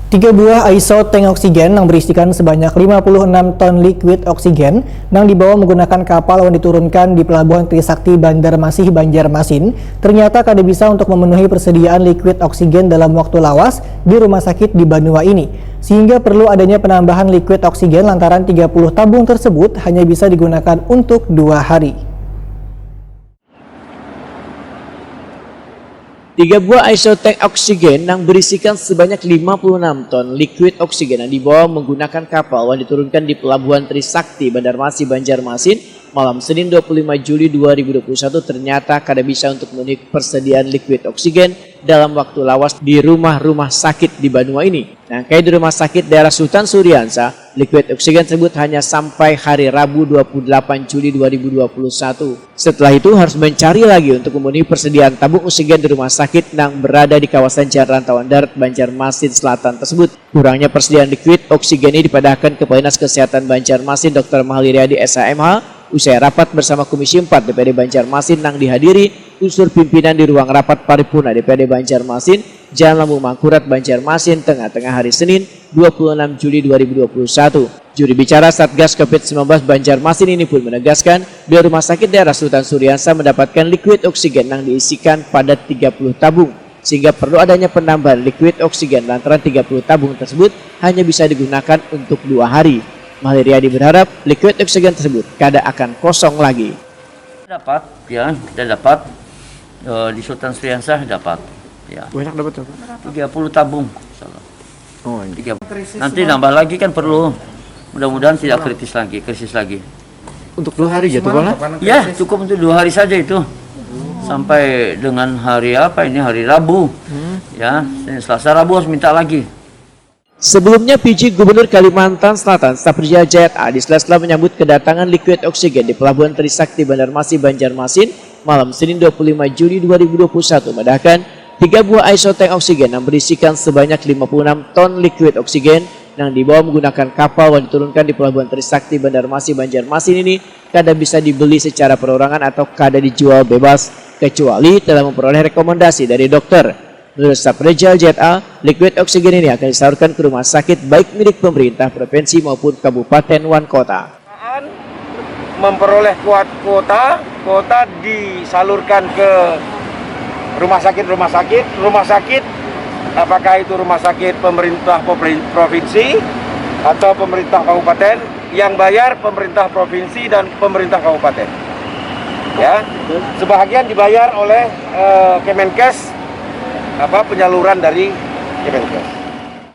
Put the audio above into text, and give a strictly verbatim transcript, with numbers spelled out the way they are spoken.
Tiga buah iso tank oksigen nang berisikan sebanyak lima puluh enam ton liquid oksigen nang dibawa menggunakan kapal wan diturunkan di Pelabuhan Trisakti Banjarmasih, Banjarmasin, ternyata kada bisa untuk memenuhi persediaan liquid oksigen dalam waktu lawas di rumah sakit di Banua ini, sehingga perlu adanya penambahan liquid oksigen lantaran tiga puluh tabung tersebut hanya bisa digunakan untuk dua hari. Tiga buah isotank oksigen nang berisikan sebanyak lima puluh enam ton liquid oksigen yang dibawa menggunakan kapal wan diturunkan di Pelabuhan Trisakti, Banjarmasih, Banjarmasin, malam Senin dua puluh lima Juli dua ribu dua puluh satu ternyata kada bisa untuk memenuhi persediaan liquid oksigen dalam waktu lawas di rumah-rumah sakit di Banua ini. Nangkaya di Rumah Sakit Daerah Sultan Suriansa, liquid oksigen tersebut hanya sampai hari Rabu dua puluh delapan Juli dua ribu dua puluh satu. Setelah itu harus mencari lagi untuk memenuhi persediaan tabung oksigen di rumah sakit nang berada di kawasan Jalan Rantauan Darat, Banjarmasin Selatan tersebut. Kurangnya persediaan liquid oksigen ini dipadahkan Kepala Dinas Kesehatan Banjarmasin, Doktor Mahli Riyadi, S H M H, usai rapat bersama Komisi empat D P R D Banjarmasin nang dihadiri unsur pimpinan di ruang rapat paripurna D P R D Banjarmasin, Jalan Lambung Mangkurat, Banjarmasin, tengah-tengah hari Senin, dua puluh enam Juli dua ribu dua puluh satu. Juru bicara Satgas covid sembilan belas Banjarmasin ini pun menegaskan, bila Rumah Sakit Daerah Sultan Suriansa mendapatkan liquid oksigen yang diisikan pada tiga puluh tabung, sehingga perlu adanya penambahan liquid oksigen lantaran tiga puluh tabung tersebut hanya bisa digunakan untuk dua hari. Mahli Riyadi berharap liquid oksigen tersebut kada akan kosong lagi. Dapat, ya, kita dapat eh, di Sultan Suriansa dapat, ya. Banyak dapat berapa? Tiga puluh tabung, insyaallah. Oh, ini. Tiga. Nanti nambah lagi kan perlu. Mudah-mudahan tidak kritis lagi, krisis lagi. Untuk dua hari jatuh kan? Ya, cukup untuk dua hari saja itu. Sampai dengan hari apa ini? Hari Rabu. Ya, Senin, Selasa, Rabu harus minta lagi. Sebelumnya, P J Gubernur Kalimantan Selatan, Saprijal Jayat A, di sela-sela menyambut kedatangan liquid oksigen di Pelabuhan Trisakti Banjarmasin, Banjarmasin, malam Senin dua puluh lima Juli dua ribu dua puluh satu, madahkan, tiga buah isotank oksigen yang berisikan sebanyak lima puluh enam ton liquid oksigen yang dibawa menggunakan kapal wan diturunkan di Pelabuhan Trisakti Banjarmasin, Banjarmasin ini kada bisa dibeli secara perorangan atau kada dijual bebas, kecuali telah memperoleh rekomendasi dari dokter. Menurut Saprijal Jayat A, liquid oksigen ini akan disalurkan ke rumah sakit baik milik pemerintah provinsi maupun kabupaten wan kota. Memperoleh kuat kuota, kuota disalurkan ke rumah sakit-rumah sakit, rumah sakit, apakah itu rumah sakit pemerintah provinsi atau pemerintah kabupaten, yang bayar pemerintah provinsi dan pemerintah kabupaten. Ya, sebahagian dibayar oleh eh, Kemenkes, apa penyaluran dari Kemenkes.